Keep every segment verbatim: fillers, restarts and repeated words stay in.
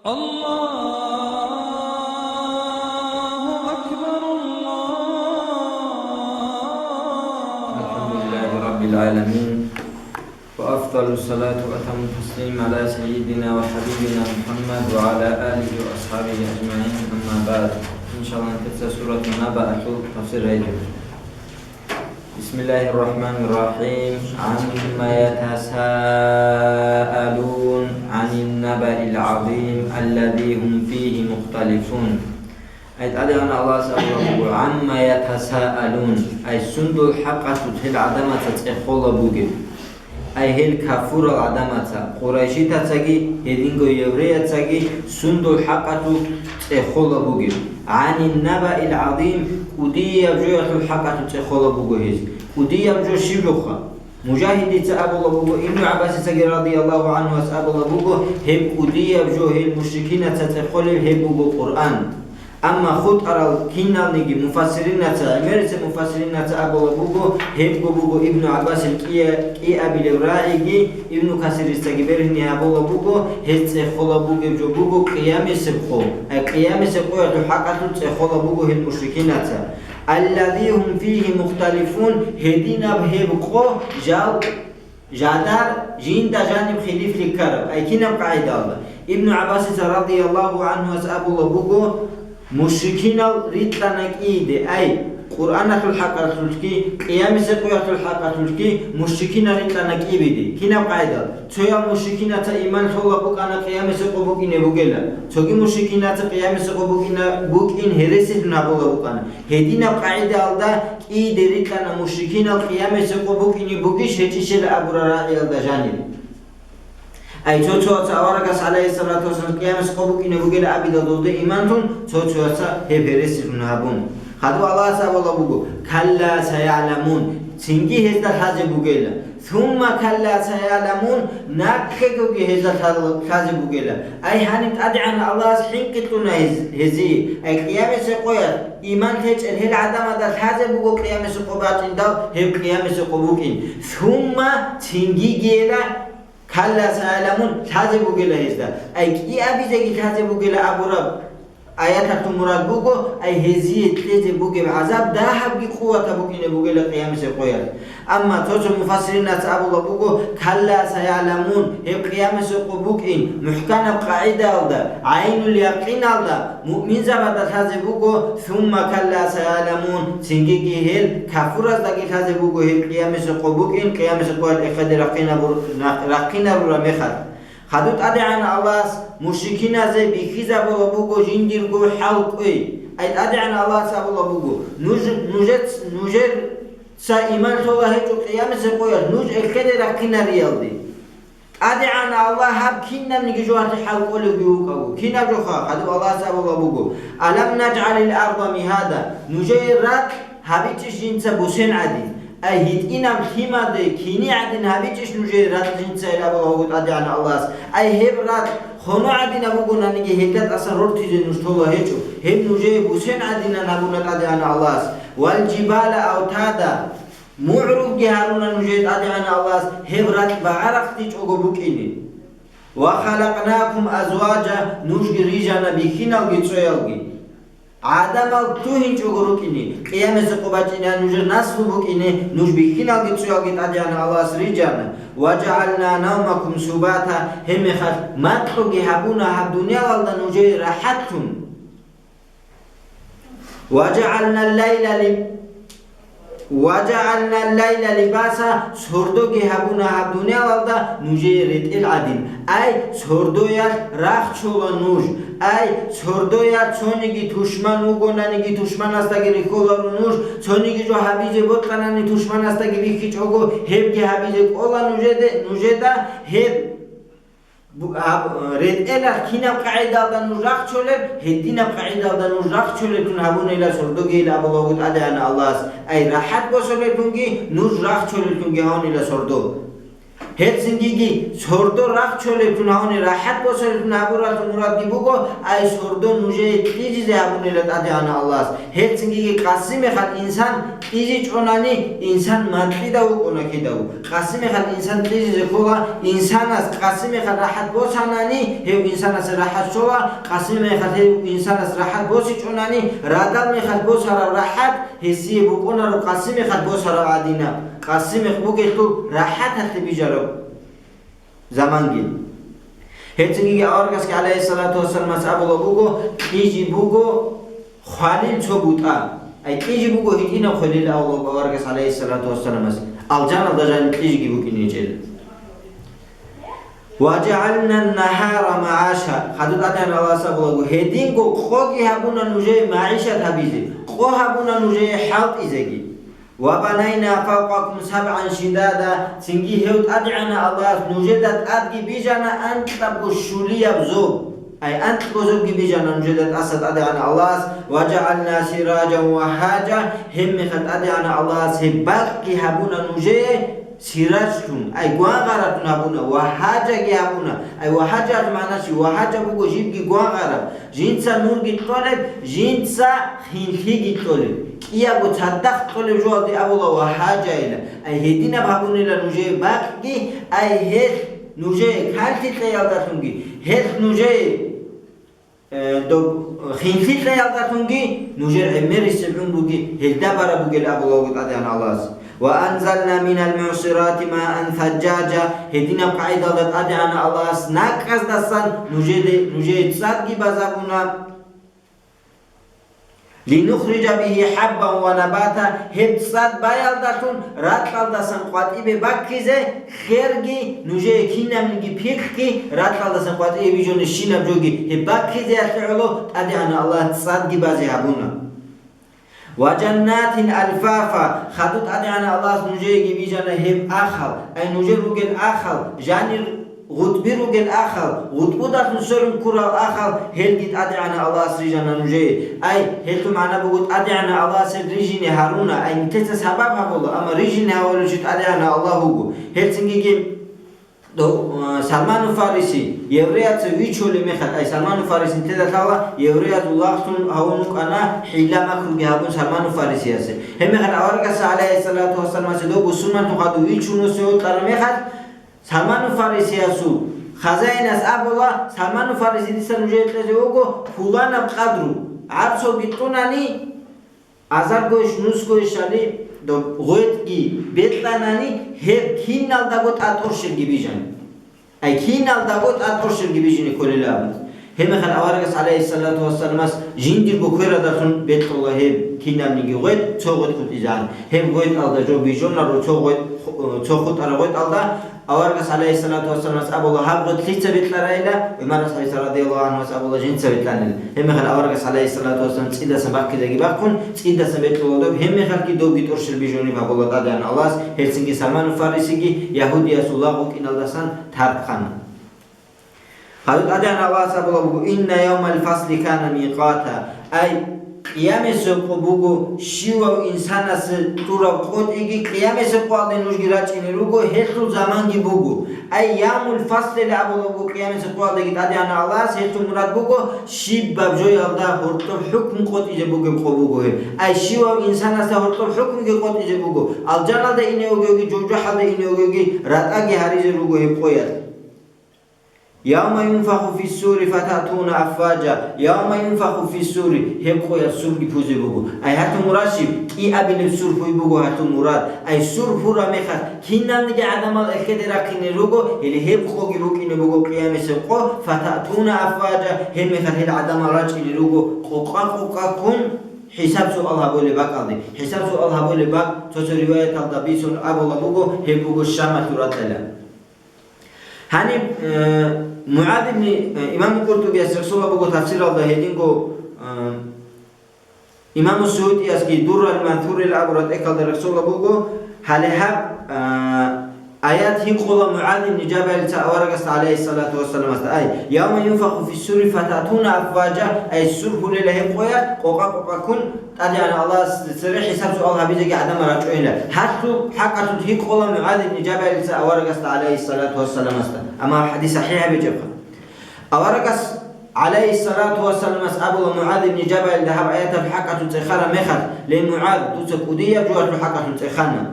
الله أكبر، الله. الحمد لله رب العالمين. وأفضل الصلاة وأتم التسليم على سيدنا وحبيبنا محمد وعلى آله وأصحابه أجمعين. أما بعد. إن شاء الله نتكلم سورة النبأ، تفسير هيجر. بسم الله الرحمن الرحيم. عم يتساءلون عن النبأ العظيم الذي هم فيه مختلفون. Ай, ТӀадегӀан Аллагьас абулеб буго: «Гьамма ятасаалун», ай, сундул хӀакъалъулъ гьел гӀадамаца цӀехола бугеб. Ай, гьел кафурал гӀадамаца, къурайшитацаги, гьединго еврейцаги сундул хӀакъалъулъ цӀехола бугеб. «Гьанин набаил гӀазим», кӀудияб жоялъул хӀакъалъулъ цӀехола буго гьез. КӀудияб жо щиб жоха? Мужагьидица абула буго, Ибну ГӀаббасицаги радияллагьу гӀанхуас абула буго, гьеб кӀудияб жо гьел мушрикинаца цӀехолеб гьеб буго Къуръан. Амма хутӀарал киналниги муфассиринаца, гӀемерисеб муфассиринаца абула буго, гьебго буго Ибну ГӀаббасил кӀия-, кӀиабилеб рагӀиги, Ибну Касирицаги бергьине абула буго, гьез цӀехола бугеб жо буго къиямасеб къо, ай къиямасеб къоялъул хӀакъалъулъ цӀехола буго гьел мушрикинаца. «Аллази гьум фигьи мухталифун», гьединаб гьеб къо жал, жадар жинда жаниб хилифлъи ккараб, ай кинаб къагӀидалда? Ибну ГӀаббасица радияллагьу гӀанхуас абула буго, мушрикинал рикьана кӀийде, ай, Къуръаналъул хӀакъалъулъги, къиямасеб къоялъул хӀакъалъулъги мушрикинал рикьана кӀибиде. Кинаб къагӀидал? Цоял мушрикинаца иман лъола букӀана къиямасеб къо букӀине бугела, цоги мушрикинаца къиямасеб къо букӀина-, букӀин гьересилъун гьабула букӀана. Гьединаб къагӀидаялда кӀийде рикьана мушрикинал къиямасеб къо букӀине бугищ гьечӀищила абурал рагӀиялда жанир. Ай, цо-цояца аварагас, гӀалайгьиссалату вассалам, къиямасеб къо букӀине бугела абидал долде иман лъун, цо-цояца гьеб гьересилъун гьабун. Хадуб Аллагьас абула буго: «Калла саягӀламун», цинги гьезда лъазе бугела. «Сумма калла саягӀламун», нахъегоги гьезда лъа-, лъазе бугела. Ай, гьаниб ТӀадегӀан Аллагьас хӀинкъи кьуна гьез-, гьезие. Ай, къиямасеб къоялъ иман лъечӀел гьел гӀадамазда лъазе буго къиямасеб къо бачӀиндал, гьеб къиямасеб къо букӀин. «Сумма», цинги гьела, «калла саягӀламун», лъазе бугела гьезда. Ай, кӀиабизеги лъазе бугела абураб аяталъул мурад буго, ай, гьезие кьезе бугеб гӀазаб дагьабги къуватаб букӀине бугела къиямасеб къоялъ. Амма цо-цо муфассиринаца абула буго, «Калла саягӀламун», гьеб къиямасеб къо букӀин, мухӀканаб къагӀидаялда, гӀайнул якъиналда, муъминзабазда лъазе буго, «Сумма калла саягӀламун», цингиги гьел кафураздаги лъазе буго гьеб къиямасеб къо букӀин, къиямасеб къоялъ эхеде рахъинабур-, рахъ-, рахъинарураб мехалъ. Хадуб ТӀадегӀан Аллагьас мушрикиназе бихьизабула буго жиндирго хӀал кӀвей. Ай, ТӀадегӀан Аллагьас абула буго: «Нуж, нужец-, нужерца иман лъола гьечӀо къиямасеб къоялъ, нуж эхеде рахъинариялде». ТӀадегӀан Аллагь гьаб кинабниги жо гьалъе хӀал кӀолевги вукӀаго. Кинаб жоха? Хадуб Аллагьас абула буго: «Алам нажгӀалил арда мигьада», нужее ракь гьабичӀищ жинца бусен гӀадин, ай, гьитӀинаб лъимаде кини гӀадин гьабичӀищ нужее ракь жинца, ил абула буго ТӀадегӀан Аллагьас. Ай, гьеб ракь хоно гӀадинаб бугонаниги, гьелда тӀасан рортизе нуж тола гьечӀо, гьеб нужее бусен гӀадинан гьабуна ТӀадегӀан Аллагьас. «Вал жибала автада», мугӀрулги гьаруна нужее ТӀадегӀан Аллагьас, гьеб ракь багӀа рахъдичӀого букӀине. «Ва халакънакум азваджа», нужги рижана бихьиналги цоялги. ГӀадамал тугьинчӀого рукӀине, къиямасеб къо бачӀине нужер наслу букӀине, нуж бихьиналги цоялги ТӀадегӀан Аллагьас рижана. «Ва жагӀална навмакум субата», гьебмехалъ макьуги гьабуна гьаб дуниялалда нужее рахӀатлъун. «Ва жагӀална лайла либ-», «Ва жагӀална лайла либаса», сордоги гьабуна гьаб дуниялалда нужее ретӀел гӀадин. Ай, сордоялъ рахчула нуж. Ай, сордоялъ цониги тушман вугонаниги, тушманасдаги рихьуларо нуж, цониги жо гьабизе бокьанани тушманасдаги бихьичӀого, гьебги гьабизе кӀола нужеде-, нужеда, гьеб Бу-, гьаб, ретӀелалъ кинаб къагӀидалда нуж рахчулеб, гьединаб къагӀидалда нуж рахчулеллъун гьабунила сордогийил абулаго ТӀадегӀанав Аллагьас, ай рахӀат босулеллъунги, нуж рахчулеллъунги гьавунила сордо. Гьелцинги сордо рахчолеб тун гьавни рахӀат босареб тун гьабуралъул мурадги буго, ай сордо нужее кьижизе гьабунила ТӀадегӀанав Аллагьас. Гьелцинги къасимехал инсан кьижичӀонани, инсан макьидав вукӀуна кидав. Къасимехал инсан кьижизе ккола, инсанас къасимехал рахӀат босанани, гьев инсанасе рахӀат щола, къасимехал гьев инсанас рахӀат босичӀонани, радал мехал босараб рахӀат гьесие букӀунаро къасимехал босараб гӀадинаб, къасимех бугелъул рахӀаталъе бижараб заманги. Гьецинги аварагасги, гӀалайгьиссалату вассаламас, абула буго, кьижи буго хвалил цо бутӀа. Ай кьижи буго гьитӀинаб хвалил, абула буго аварагас, гӀалайгьиссалату вассаламас, алжаналда жаниб кьижиги букӀине гьечӀел. «Ва жагӀална нагьара магӀаша», хадуб ТӀадегӀанав Аллагьас абулаго, гьединго къоги гьабуна нужее магӀишат гьабизе, къо гьабуна нужее хӀалтӀизеги. «Ва банайна фавкъакум сабгӀан шидада», цинги гьев ТӀадегӀанав Аллагьас нужеда тӀадги бижана анкьабго щулияб зоб. Ай анкьго зобги бижана нужеда тӀаса ТӀадегӀанав Аллагьас, «ва жагӀална сираджан ва гьажа», гьебмехалъ ТӀадегӀанав Аллагьас гьеб бакъги гьабуна нужее, сираджлъун, ай гвангъараблъун гьабуна, ва гьажаги гьабуна. Ай ва гьажал магӀна щиб? Ва гьажа буго жибги гвангъараб, жинца нурги кьолеб, жинца хинлъиги кьолеб. КӀиябго цадахъ кьолеб жоялде абула ва гьажайила. Ай гьединаб гьабунила нужее бакъги, ай гьелъ нужее канлъи кьеялдалъунги, гьелъ нужее Э, доб хинлъи кьеялдалъунги нужер гӀемерисеб гӀумруги гьелда бараб бугел абула буго ТӀадегӀанав Аллагьас. «Ва анзална минал мугӀсирати маан саджаджа», гьединаб къагӀидалда ТӀадегӀанав Аллагьас накӀкӀаздасан нужеде, нужее цӀадги базабуна. «Линухриджа бигьи хӀаббан ва набата», гьеб цӀад баялдалъун ракьалдасан къватӀибе баккизе, херги, нужее кинабниги пихъги, ракьалдасан къватӀибе бижунебщинаб жоги гьеб баккизеялъе гӀоло ТӀадегӀанав Аллагьас цӀадги базе гьабуна. «Ва жаннатин алфафа», хадуб ТӀадегӀанав Аллагьас нужееги бижана гьеб ахал, ай нужер ругел ахал, жанир гъутӀби ругел ахал, гъутӀбудалъун сверун ккурал ахал, гьелги ТӀадегӀанав Аллагьас рижана нужее. Ай, гьелъул магӀна буго, ТӀадегӀанав Аллагьас гьел рижине гьаруна, ай, нилъеца сабаб гьабула, амма рижине гьавулев чи ТӀадегӀанав Аллагь вуго. Гьелцинги дов-, а, Салману Фариси евреяца вичулеб мехалъ, ай, Салману Фариси нилъеда лъала, евреязул лагълъун гьавун вукӀана, хӀилла-макруги гьабун Салману Фарисиясе. Гьебмехалъ аварагас, гӀалайгьиссалату вассаламасе, дов бусурманлъун хадув вичун вуссине вукӀараб мехалъ, Салману Фарисиясул хазаинас абула, Салману Фариси дица нужее кьезе вуго пуланаб къадру, гӀарцалги кьунани, азаргойищ, нусгойищали, доб гъветӀги бекьанани, гьеб киналдаго тӀатӀурщелги бижани. Ай киналдаго тӀатӀурщелги бижине кколила абун. Гьебмехалъ аварагас, гӀалайгьиссалату вассаламас, жиндирго кверадалъун бекьула гьеб кинабниги гъветӀ, цо гъветӀ хутӀизегӀан. Гьеб гъветӀалда жо бижунаро, цо гъветӀ, цо хутӀараб гъветӀалда. Аварагас, гӀалайгьиссалату вассаламас, абула, гьаб гъветӀ лъица бекьарайила, ГӀумарас, гӀиса радияллагьу гӀанхуас, абула, жинца бекьанила. Гьебмехалъ аварагас, гӀалайгьиссалату вассалам, цӀидасан баккизеги бахъун, цӀидасан бекьула доб, гьебмехалъги добги тӀурщел бижунеб гьабула ТӀадегӀанав Аллагьас, гьелцинги Салману Фарисиги ягьудиясул лагъ вукӀиналдасан тархъана. Гьадин ТӀадегӀанав Аллагьас абулеб буго: «Инна явмал фасли кана микъата». Ай, Къиямасеб къо буго щивав инсанасе тӀураб къотӀиги, Къиямасеб къоялде нужги рачӀине руго, гьелъул заманги буго. Ай, явмул фаслила абулеб буго Къиямасеб къоялдеги ТӀадегӀанав Аллагьас, гьелъул мурад буго, щибаб жоялда гьоркьоб хӀукму къотӀизе бугеб къо буго гьеб. Ай, щивав инсанасда гьоркьоб хӀукмуги къотӀизе буго, алжаналда ине вугевги, жужахӀалда ине вугевги, ратӀаги гьаризе руго гьеб къоялъ. «Явма юнфаху фиссури фататуна афважа, явма юнфаху фиссури», гьеб къоялъ сурги пузе буго. Ай, гьатун мурад щиб, кӀиабилеб сур пуй буго гьатун мурад. Ай, сур пураб мехалъ, киналниги гӀадамал эхеде рахъине руго, гьеле гьеб къоги букӀине буго Къиямасеб къо, фататуна афважа, гьеб мехалъ гьел гӀадамал рачӀине руго къокъа-къокъаккун хӀисаб-суал гьабулеб бакӀалде. ХӀисаб-суал гьабулеб бакӀ, цо-цо риваяталда бицун абула буго, гьеб буго Шамалъул ратӀайилан. Гьаниб, э, МугӀаз ибн, э, имам КъуртӀубияс рехсола буго тафсиралда гьединго, э, имам СуютӀиясги Дуррал Мансурил абураб тӀехьалда рехсола буго, гьале гьаб, э, Аят гьикъула МугӀаз ибн Жабалица аварагасда, гӀалайгьиссалату вассаламасда, ай, «Явма юнфаху фиссури фататуна афважа», ай, сур гьулела гьеб къоялъ, къокъа-къокъаккун ТӀадегӀанав Аллагьасда цере хӀисаб-суал гьабизеги гӀадамал рачӀунила. Гьалъул хӀакъалъулъ гьикъула МугӀаз ибн Жабалица аварагасда, гӀалайгьиссалату вассаламасда. Амма гьаб хӀадис сахӀихӀ гьабичӀебха. Аварагас, гӀалайгьиссалату вассаламас, абула МугӀаз ибн Жабалида гьаб аятаб хӀакъалъулъ цӀехараб мехалъ: «Ле, МугӀаз, дуца кӀудияб жоялъул хӀакъалъулъ цӀехана».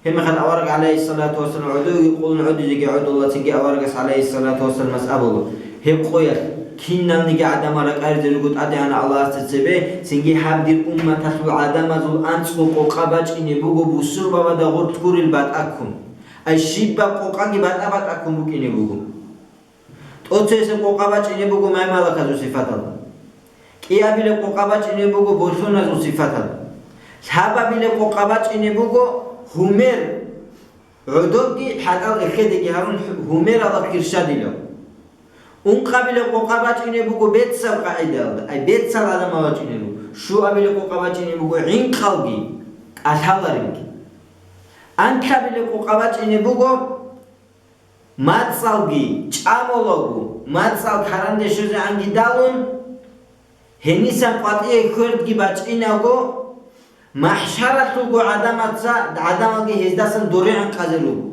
Гьебмехалъ авараг, гӀалайгьиссалату вассалам, гӀодовеги къулун гӀодизеги гӀодола, цинги аварагас, гӀалайгьиссалату вассаламас, абула: «Гьеб къоялъ киналниги гӀадамал ракӀаризаруго ТӀадегӀанав Аллагьасда цебе, цинги гьаб дир умматалъул гӀадамазул анцӀго къокъа бачӀине буго бусурбабазда гъорлъ гурел батӀаккун. Ай, щибаб къокъаги батӀа-батӀаккун букӀине буго». ТӀоцесеб къокъа бачӀине буго маймалаказул сифаталда. КӀиабилеб къокъа бачӀине буго болъоназул сифаталда. Лъабабилеб къокъа бачӀине буго гьумер, гӀодобги хӀатӀал эхедеги гьарун гьумералъ кирщадилав. Ункъабилеб къокъа бачӀине буго беццаб къагӀидаялда, ай, беццал гӀадамал бачӀине буго. Щуабилеб къокъа бачӀине буго гӀинкъалги кӀалъаларилги. Анлъабилеб къокъа бачӀине буго мацӀалги чӀамулаго, мацӀал каранде щвезегӀанги далун, гьенисан къватӀие хьверги бачӀинаго, махӀшаралъулго гӀадамаца, гӀадамалги гьездасан доригӀан къазе руго.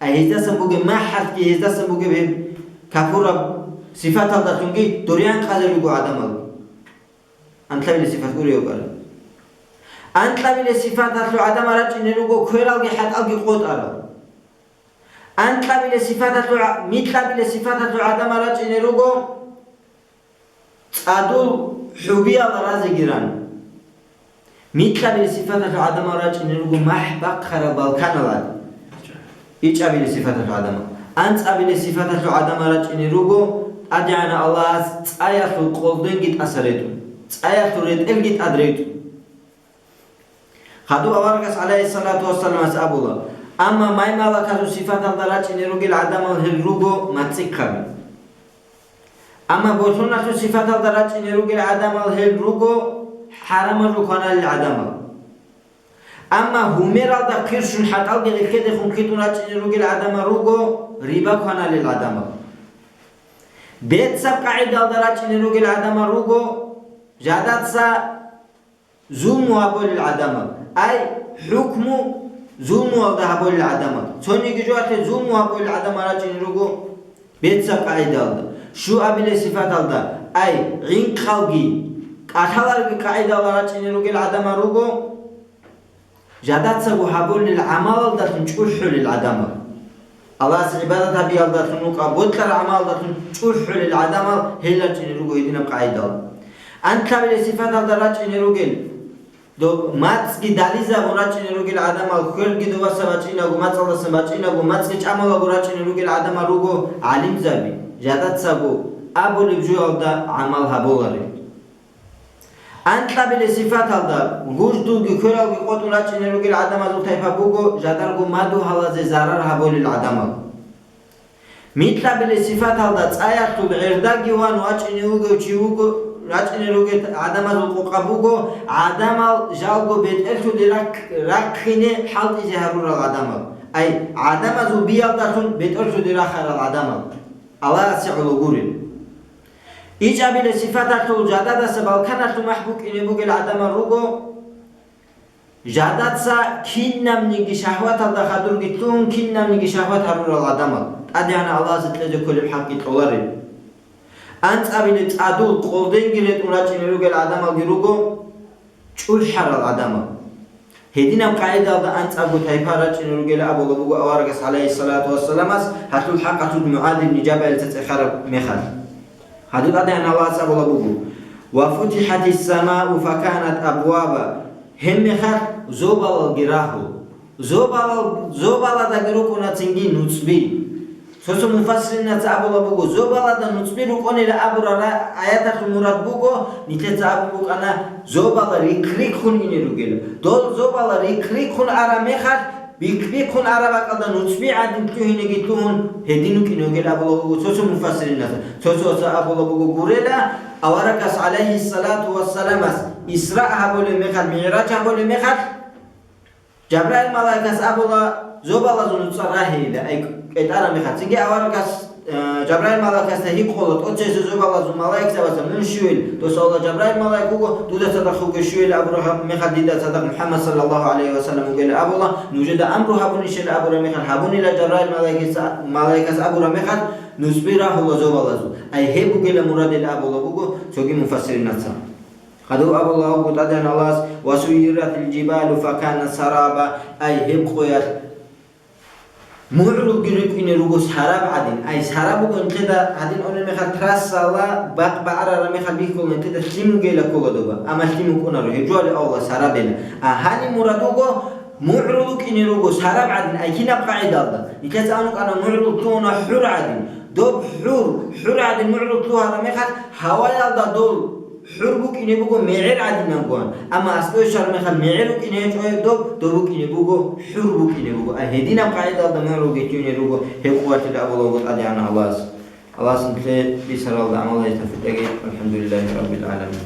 Ай, гьездасан бугеб махӀалъги, гьездасан бугеб гьеб капураб сифаталдалъунги доригӀан къазе руго гӀадамалги. Анлъабилеб сифат гурев вукӀараб. Анлъабилеб сифаталъул гӀадамал рачӀине руго квералги хӀатӀалги къотӀарал. Анлъабилеб сифаталъул гӀа-, микьабилеб сифаталъул гӀадамал рачӀине руго цӀадул хӀубиялда разиги ран. Микьабилеб сифаталъул гӀадамал рачӀине руго махӀ бахъарал балканал гӀадин. ИчӀабилеб сифаталъул гӀадамал. АнцӀабилеб сифаталъул гӀадамал рачӀине руго ТӀадегӀанав Аллагьас цӀаялъул къолденги тӀаса ретӀун, цӀаялъул ретӀелги тӀад ретӀун. Хадуб аварагас, гӀалайгьиссалату вассаламас, абула: «Амма маймалаказул сифаталда рачӀине ругел гӀадамал гьел руго мацӀихъаби. Амма болъоналъул сифаталда рачӀине ругел гӀадамал гьел руго хӀарамалъул кваналел гӀадамал. Амма гьумералда хъирщун хӀатӀалги гӀехьедехун хитӀун рачӀине ругел гӀадамал руго риба кваналел гӀадамал. Беццаб къагӀидалда рачӀине ругел гӀадамал руго жадаца зулму гьабулел гӀадамал, ай, хӀукму зулмуялда гьабулел гӀадамал. Цониги жоялъе зулму гьабулел гӀадамал рачӀине руго беццаб къагӀидалда. Щуабилеб сифаталда, ай, гӀинкъалги, кӀалъаларги къагӀидалда рачӀине ругел гӀадамал руго жадацаго гьабулел гӀамалалдалъун чӀухӀулел гӀадамал. Аллагьасе гӀибадат гьабиялдалъун рукӀа, бокьараб гӀамалалдалъун чӀухӀулел гӀадамал гьел рачӀине руго гьединаб къагӀидал. Анлъабилеб сифаталда рачӀине ругел, до-, мацӀги дализабун рачӀине ругел гӀадамал, хьверги добаса бачӀинаго, мацӀалдасан бачӀинаго, мацӀги чӀамалаго рачӀине ругел гӀадамал руго гӀалимзаби, жадацаго абулеб жоялда гӀамал гьабуларел. Анкьабилеб сифаталда гуждулги квералги къотӀун рачӀине ругел гӀадамазул тайпа буго жадарго мадугьалазе зарар гьабулел гӀадамал. Микьабилеб сифаталда цӀаялъул гӀердаги ван вачӀине вугев чи вуго, рачӀине ругел гӀадамазул къокъа буго гӀадамал жалго бетӀерлъуде рак-, рахъине хӀалтӀизе гьарурал гӀадамал, ай, гӀадамазул биялдалъун бетӀерлъуде рахарал гӀадамал. Аллагьасе гӀоло гурел. ИчӀабилеб сифаталъул жададаса балканалъул махӀ букӀине бугел гӀадамал руго, жадаца кинабниги шагьваталда хадурги лъугьун, кинабниги шагьват гьарурал гӀадамал, ТӀадегӀанав Аллагьасе кьезе кколеб хӀакъги кьоларел. АнцӀабилеб цӀадул къолденги ретӀун рачӀине ругел гӀадамалги руго, чӀухӀарал гӀадамал. Гьединаб къагӀидалда анцӀабго тайпа рачӀине ругел абула буго аварагас, гӀалайгьиссалату вассаламас, гьалъул хӀакъалъулъ МугӀаз ибн Жабалица цӀехараб мехалъ. Гьадин ТӀадегӀанав Аллагьас абула буго: «Ва футихӀатис самау факанат абваба». Гьеб мехалъ зобалалги рагьул. Зобалал-, зобаладаги рукӀуна цинги нуцӀби. Цо-цо муфассиринаца абула буго, зобалада нуцӀби рукӀунила абурал ра-, аяталъул мурад буго, нилъеца абун букӀана, зобала рихъ-рихъун ине ругела. Дол зобала рихъ-рихъун араб мехалъ, бихъ-бихъун араб бакӀалда нуцӀби гӀадин лъугьинеги лъугьун, гьедин рукӀине ругел абула буго цо-цо муфассиринаца. Цо-цоца абула буго гурела, аварагас, гӀалайгьиссалату вассаламас, Исра гьабулеб мехалъ, МигӀраж гьабулеб мехалъ, Жабраил малаикас абула, Зобалазул нуцӀа рагьейила, ай, кӀетӀараб мехалъ. Цинги аварагас, э, Жабраил малаикасда гьикъула, тӀоцебесеб зобалазул малаикзабазда мун щивел? Дос абула, Жабраил малаик вуго, дуда цадахъ вуго щивел абураб мехалъ, дида цадахъ МухӀаммад саллаллагьу гӀалайгьи ва саллам вугел абула, нужеда амру гьабунищел абураб мехалъ гьабунила. Жабраил малаикас, малаикас абураб мехалъ, нуцӀби рагьула зобалазул. Ай гьеб бугила мурадил абула буго цоги муфассиринаца. Гьадув абула вуго ТӀадегӀан Аллагьас: «Ва суййиратил жибалу факанат сараба», ай гьеб къоялъ мугӀрулги рукӀине руго сараб гӀадин. Ай сараб буго нилъеда гьадин унеб мехалъ трассала бакъ багӀарараб мехалъ бихьула, нилъеда лъим бугейила ккола доба, амма лъим букӀунаро, гьеб жоялде абула сарабила. А гьаниб мурад буго, мугӀрул рукӀине руго сараб гӀадин, ай кинаб къагӀидалда? Нилъеца абун букӀана мугӀрул лъугьуна хӀур гӀадин. Доб хӀур, хӀур гӀадин мугӀрул лъугьараб мехалъ, гьаваялда дол хӀур букӀине буго мегӀер гӀадинабгоан, амма аскӀове щвараб мехалъ мегӀер рукӀине гьечӀо гьеб доб, доб букӀине буго, хӀур букӀине буго. А гьединаб къагӀидалда мугӀрулги лъугьине руго, гьеб къоялъила абула вуго ТӀадегӀан Аллагьас. Аллагьас нилъее бисаралда гӀамал гьабизе тавфикъ кьеги. ВалхӀамдулиллагьи раббил гӀаламин.